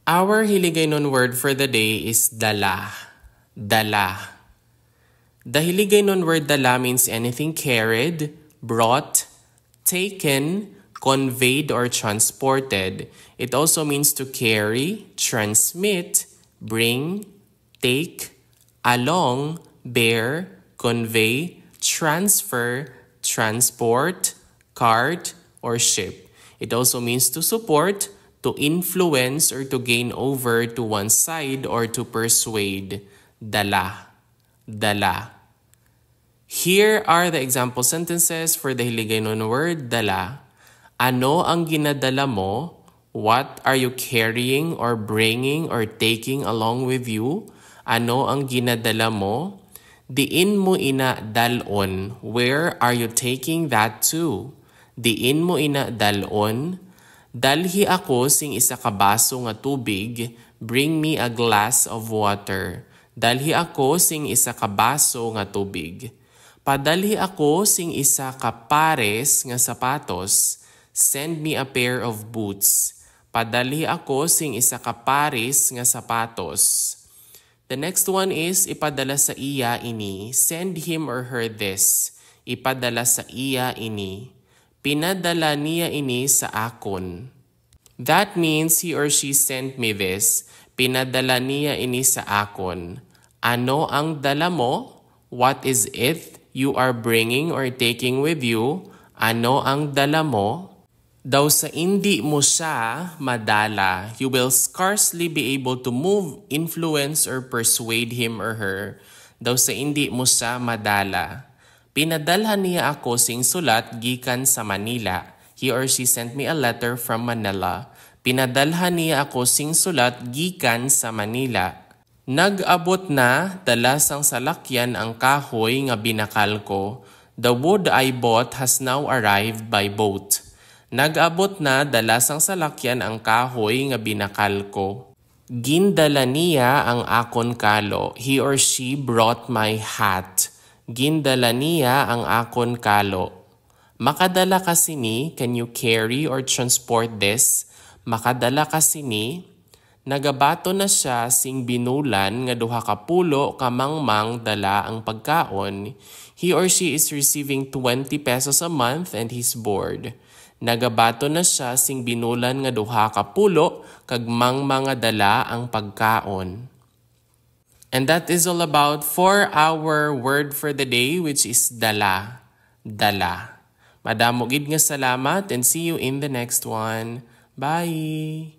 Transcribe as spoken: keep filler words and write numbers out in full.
Our Hiligaynon word for the day is dala. Dala. The Hiligaynon word dala means anything carried, brought, taken, conveyed, or transported. It also means to carry, transmit, bring, take, along, bear, convey, transfer, transport, cart, or ship. It also means to support, to influence, or to gain over to one's side, or to persuade. Dala. Dala. Here are the example sentences for the Hiligaynon word dala. Ano ang ginadala mo? What are you carrying or bringing or taking along with you? Ano ang ginadala mo? Diin mo ina dal-on? Where are you taking that to? Diin mo ina dal-on? Dalhi ako sing isa ka baso nga tubig. Bring me a glass of water. Dalhi ako sing isa ka baso nga tubig. Padalhi ako sing isa ka pares nga sapatos. Send me a pair of boots. Padalhi ako sing isa ka pares nga sapatos. The next one is ipadala sa iya ini. Send him or her this. Ipadala sa iya ini. Pinadala niya ini sa akon. That means he or she sent me this. Pinadala niya ini sa akon. Ano ang dala mo? What is it you are bringing or taking with you? Ano ang dala mo? Daw sa indi mo siya madala, you will scarcely be able to move, influence, or persuade him or her. Daw sa indi mo siya madala. Pinadalhan niya ako sing sulat gikan sa Manila. He or she sent me a letter from Manila. Pinadalhan niya ako sing sulat gikan sa Manila. Nag-abot na dala sang salakyan ang kahoy nga binakal ko. The wood I bought has now arrived by boat. Nag-abot na dala sang salakyan ang kahoy nga binakal ko. Gindala niya ang akon kalo. He or she brought my hat. Gindala niya ang akon kalo. Makadala ka sini? Can you carry or transport this? Makadala ka sini? Nagabaton na siya sing binulan nga duha ka pulo ka mangmang dala ang pagkaon. He or she is receiving twenty pesos a month and his board. Nagabaton na siya sing binulan nga duha ka pulo kag mangmang nga dala ang pagkaon. And that is all about for our word for the day, which is dala. Dala. Madamo gid nga salamat and see you in the next one. Bye!